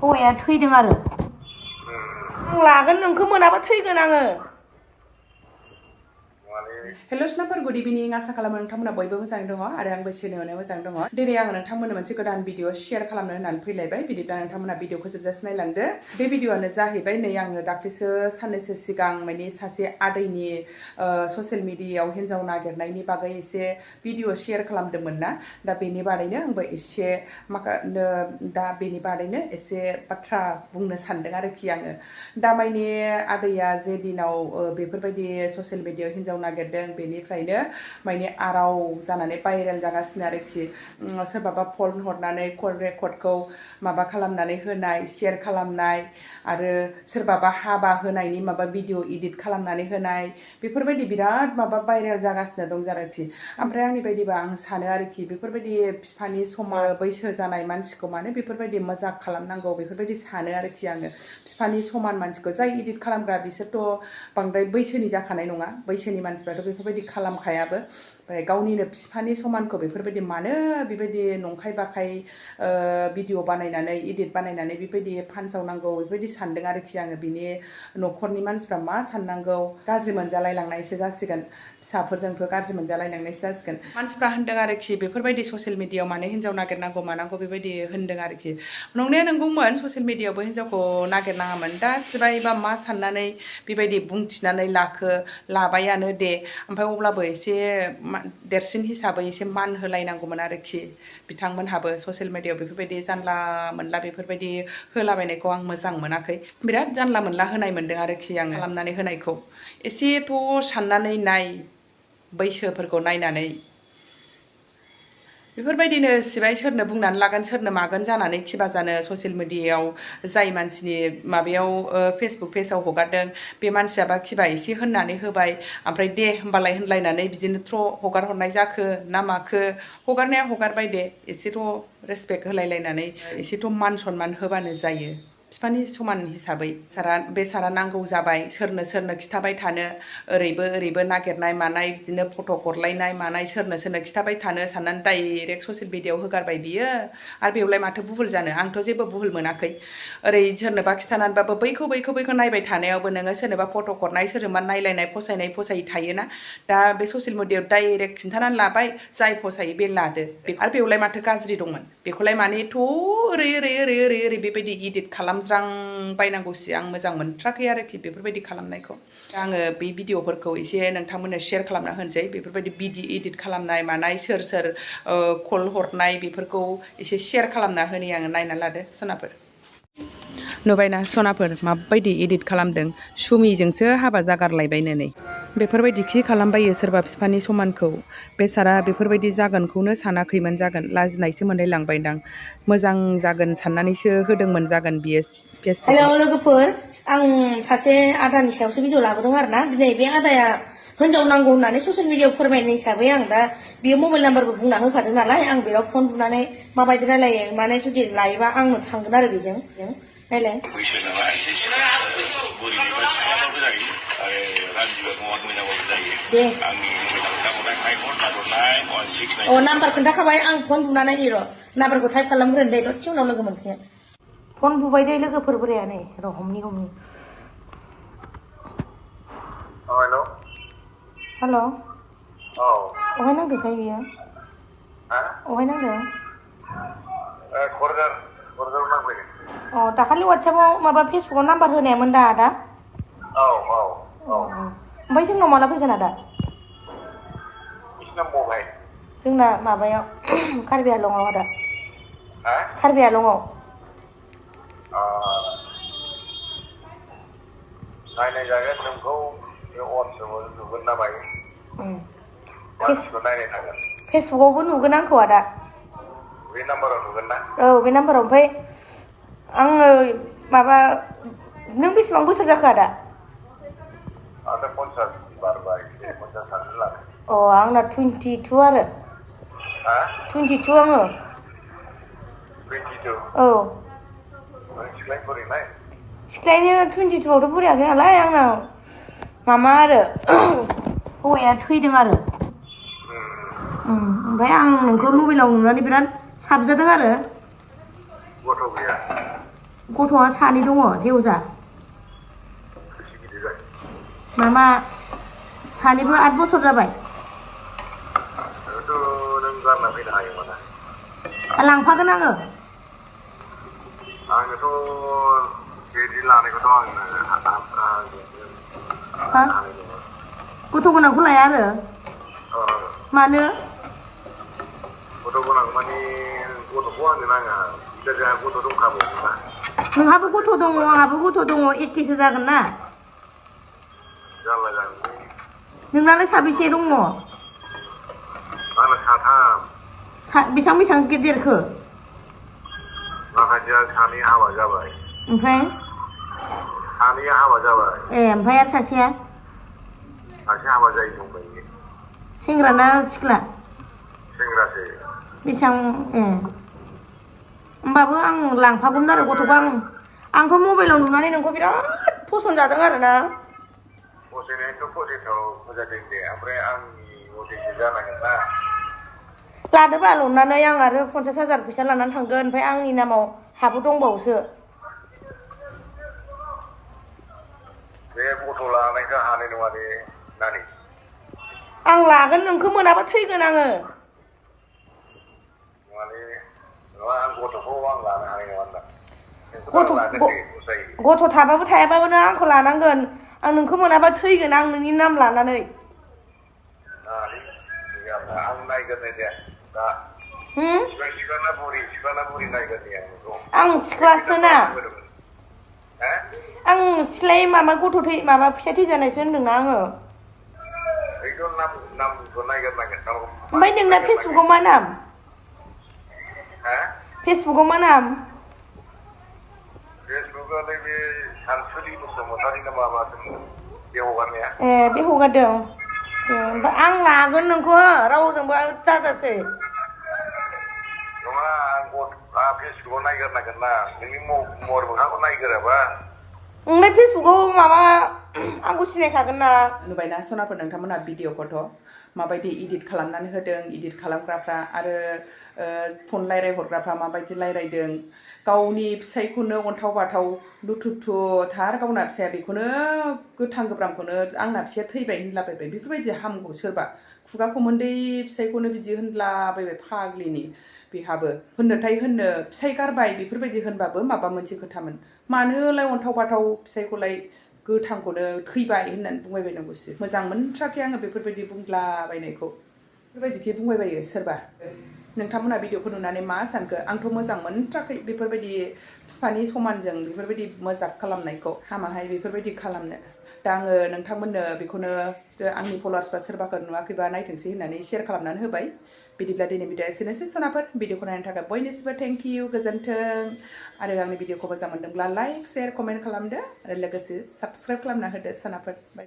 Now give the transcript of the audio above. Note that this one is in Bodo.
हौवाया थैदों आरो आं लागोन नोंखौ मोनाबा थैगोन आङो। हेलो स्नाफोर गुड इभिनिं आसा खालामो नोंथांमोना बयबो मोजाङै दङ आरो आंबो सोलिनायाव मोजां दङ। दिनै आङो नोंथांमोननो मोनसे गोदान भिडिअ शेयार खालामनो होननानै फैलायबाय। बिदिब्ला नोंथांमोना भिडिअखौ जोबजासे नायलांदो। बे भिडिअआनो जाहैबाय नै आङो दाख्लैसो साननैसो सिगां माने सासे आदैनि ससियेल मिडियायाव हिन्जाव नागिरनायनि बागै एसे भिडिअ शेयार खालामदोंमोन ना। दा बेनि बादैनो आंबो एसे बेनि बादैनो एसे बाथ्रा बुंनो सानदों आरोखि आङो। दा माने आदैया जे दिनाव बेफोरबायदि ससियेल मिडियायाव हिन्जाव नागिरदों बेनिफ्रायनो माने आराव जानानै भाइरेल जागासिनो आरोखि। सोरबाबा फन हरनानै कल रेकर्डखौ माबा खालामनानै होनाय शेयार खालामनाय आरो सोरबाबा हाबा होनायनि माबा भिडिअ इडिट खालामनानै होनाय बेफोरबायदि बिराद माबा भाइरेल जागासिनो दं आरोखि। ओमफ्राय आंनि बायदिबा आं सानो आरोखि बेफोरबायदि बिफानि समान बैसो जानाय मानसिखौ मानो बेफोरबायदि मजाक खालामनांगौ बेफोरबायदि सानो आरोखि आङो। बिफानि समान मानसिखौ जाय इडिट खालामग्रा बिसोरथ' बांद्राय बैसोनि जाखानाय नङा। बैसोनि मानसिफ्राथ' बेफोरबायदि खालामखायाबो। ओमफ्राय गावनिनो बिफानि समानखौ बेफोरबायदि मानो बेबायदि नंखाय बाखाय भिडिअ बानायनानै इडिट बानायनानै बेबायदि फानसावनांगौ बेफोरबायदि सानदों आरोखि आङो। बिनि न'खरनि मानसिफ्रा मा साननांगौ गाज्रि मोनजालायलांनायसो जासिगोन। फिसाफोरजोंथ' गाज्रि मोनजालायलांनायसो जासिगोन। मानसिफ्रा होनदों आरोखि बेफोरबायदि ससियेल मिडियायाव मानो हिन्जाव नागिरनांगौ मानांगौ बेबायदि होनदों आरोखि। नंनाया नंगौमोन ससियेल मिडियायावबो हिन्जावखौ नागिरनाङामोन। दा सिबायबा मा साननानै बेबायदि बुंथिनानै लाबायानो दे। ओमफ्राय अब्लाबो एसे देरसिन हिसाबै एसे मान होलायनांगौमोन आरोखि बिथांमोनहाबो। ससियेल मिडियायाव बेफोरबायदि जानला मोनला बेफोरबायदि होलाबायनायखौ आं मोजां मोनाखै। बिराद जानला मोनला होनाय मोनदों आरोखि आं खालामनानै होनायखौ। एसेथ' साननानै नाय बैसोफोरखौ नायनानै। बेफोरबायदिनो सिबाय सोरनो बुंनानै लागोन सोरनो मागोन जानानै खिबा जानो ससियेल मिडियायाव जाय मानसिनि माबायाव फेसबुक पेजाव हगारदों बे मानसियाबा खिबा एसे होननानै होबाय ओमफ्राय दे होमबालाय होनलायनानै बिदिनो थ्र' हगार हरनाय जाखो ना माखो। हगारनाया हगारबाय दे एसेथ' रेसपेक्ट होलायलायनानै एसेथ' मान सनमान होबानो जायो। बिफानि समान हिसाबै बेसारा नांगौ जाबाय सोरनो खिथाबाय थानो ओरैबो नागिरनाय मानाय बिदिनो फट' हरलायनाय मानाय सोरनो खिथाबाय थानो साननानै डाइरेक्ट ससियेल मिडियायाव होगारबाय बियो। आरो बेवलाय माथो बुहुल जानो आंथ' जेबो बुहुल मोनाखै। ओरै सोरनोबा खिथानानैबाबो बैखौ नायबाय थानायावबो नोङो सोरनोबा फट' हरनाय सोरनोबा नायलायनाय फसायै थायोना। दा बे ससियेल मिडियायाव डाइरेक्ट खिन्थानानै लाबाय जाय फसायो बे लादो। आरो बेवलाय माथो गाज्रि दंमोन बेखौलाय माने एथ' ओरै बेबायदि इडिट खालामज्रांबायनांगौसि आं मोजां मोनथ्राखै आरोखि बेफोरबायदि खालामनायखौ। आङो बे भिडिअफोरखौ एसे नोंथांमोननो शेयार खालामना होनोसै। बेफोरबायदि इडिट खालामनाय मानाय सोर कल हरनाय बेफोरखौ एसे शेयार खालामना होनि आङो नायना लादो सनाफोर। नुबायना सनाफोर माबायदि इडिट खालामदों सुमिजोंसो हाबा जागारलायबायनो नै। बेफोरबायदिखि खालामबायो सोरबा बिफानि समानखौ। बेसारा बेफोरबायदि जागोनखौनो सानाखैमोन जागोन लाजिनायसो मोनलायलांबायदां। मोजां जागोन साननानैसो होदोंमोन जागोन बियो फेसबुकआव। हेल' लोगोफोर आं सासे आदानि सायावसो भिडिअ लाबोदों आरो ना। दिनै बे आदाया हिन्जाव नांगौ होननानै ससियेल मिडियायाव फोरमायनाय हिसाबै आं दा बियो मबाइल नाम्बारबो बुंना होखादों नालाय आं बेयाव फन बुनानै माबायदि रायलायो माने जुदि लायोबा आंनो थांगोन आरो बेजों रायलाय। दे अ नाम्बार खोन्थाखाबाय आं फन बुनानै र' नाम्बारखौ टाइप खालामग्रोन दे दसे उनाव लोगो मोनफिनगोन। फन बुबाय दे लोगोफोर बोराया नै र' हमनि। हेल' अहाय नांदोंथाय बियो? अहाय नांदों? क'क्राझार नांफैदों। अ दाखालि वाट्सएपाव माबा फेसबुकाव नाम्बार होनायामोन दा आदा? औ। ओमफ्राय जोंनाव माला फैगोन आदा? जोंना माबायाव कार्बि आलंआव आदा। कार्बि आलंआव। नायनाय जागोन नोंखौ बे वाट्सएपाव नुगोन ना मायो? मानसिखौ नायनाय थागोन। फेसबुकावबो नुगोन आंखौ आदा। बे नाम्बाराव नुगोन ना? औ बे नाम्बाराव। ओमफ्राय आङो माबा नों बेसेबां बोसोर जाखो आदा? आंथ' 50 बारबाय 50 साननो लादों। अ आंना 22 आरो। 22 आङो। 22? औ। नों सिख्लायनो बोरैनाय? सिख्लायनो 22आवथ' बुरैयाखै नालाय आंना मामा आरो हौवाया थैदों आरो। ओमफ्राय आं नोंखौ मबाइलाव नुनानै बिराद साबजादों आरो। गथ' गैया? गथ'आ सानै दङ जेवजा बेसे गिदिर जायो मामा सानैबो 8 बोसोर जाबाय बेखौथ' नों गारना फैनो हायो माना लांफागोन आङो आङोथ' बिदि लानायखौथ' आङो हा गथ' गोनांखौ लाया आरो मानो गथ' गोनां माने गथ'खौ आंनो नाङा जोंहा गथ' दंखाबावोना नोंहाबो गथ' दङ आंहाबो गथ' दङ एखेसो जागोन ना जारला जागोन नोंनालाय साबेसे दङ आंना साथाम बेसेबां गेदेरखो माखासेया सानै हाबा जाबाय ओमफ्राय सानैया हाबा जाबाय ओमफ्राय आरो सासेया सासे हाबा जायै दंबायो सेंग्रा ना सिख्ला सेंग्रासो बेसेबां होमबाबो आं लांफागौमोन आरो गथ'खौ आंथ' मबाइलाव नुनानै नोंखौ बिराद फसन जादों आरो ना फसायनायाथ' फसायथाव मोजांदों दे ओमफ्राय आंनि मथेसो जानांगोन ना लादो बाल अननानै आं आरो 50,000 फैसा लानानै थांगोन ओमफ्राय आंनि नामाव हाबो दंबावोसो बे गथ' लानायखौ हानाय नङा दे नानि आं लागोन नोंखौ मोनाबा थैगोन आङो नङालै नङा आं गथ'खौ आं लानो हानाय नङा होनदां गथ' थाबाबो थायाबाबो नों आंखौ लानांगोन आं नोंखौ मोनाबा थैगोन आं नोंनि नाम लानानै आं नायगोरनाय दे दा सिख्ला बुरि नायगोरनाय आं सिख्लासो ना आं सिख्लाय माबा माबा फिसा थैजानायसो होनदोंना आङो ओमफ्राय नोंना फेसबुकआव मा नाम फेसबुकआव मा नाम फेसबुकआलाय बे सानसुलि बसुमतारी ना माबादों बे हगारनाया बे हगारदों ओमफ्राय आं लागोन नोंखौ रावजोंबो दाजासै नङा आं फेसबुकआव नायगोरनांगोन ना नोंनि महर मोखांखौ नायगोराबा नोंलाय फेसबुकआव माबा आंखौ सिनायखागोन ना नुबायना सनाफोर नोंथांमोना भिडिअखौथ' माबायदि इडिट खालामनानै होदों इडिट खालामग्राफ्रा आरो फन रायज्लायहरग्राफ्रा माबायदि रायज्लायदों गावनि फिसायखौनो अन्थाव बाथाव लुथुथु थार गावना फिसाया बेखौनो गोथां गोब्रामखौनो आंना फिसाया थैबाय होनलाबायबाय बेफोरबायदि हामगौ सोरबा खुगाखौ मोन्दै फिसायखौनो बिदि होनलाबायबाय फाग्लिनि बेहाबो होननोथाय होननो फिसाय गारबाय बेफोरबायदि होनबाबो माबा मोनसे खोथामोन मानोलाय अन्थाव बाथाव फिसायखौलाय गोथांखौनो थैबाय होननानै बुंबायबायनांगौसो मोजां मोनथ्राखै आङो बेफोरबायदि बुंलाबायनायखौ बेफोरबायदिखै बुंबायबायो सोरबा नोंथांमोना भिडिअखौ नुनानै मा सानखो आंथ' मोजां मोनथ्राखै बेफोरबायदि बिफानि समानजों बेफोरबायदि मजाक खालामनायखौ हामाहाय बेफोरबायदि खालामनो दा आङो नोंथांमोननो बेखौनो आंनि फलोवार्सफ्रा सोरबाफोर नुवाखैबा नायथोंसै होननानै शेयार खालामनानै होबाय बिदिब्ला दिनै भिडिअआ एसेनोसै सनाफोर भिडिअखौ नायनो थाखाय बयनिसिमबो थेंक इउ गोजोन्थों आरो आंनि भिडिअखौ मोजां मोनदोंब्ला लाइक शेयार कमेन्ट खालामदो आरो लोगोसे साबस्क्राइब खालामना होदो सनाफोर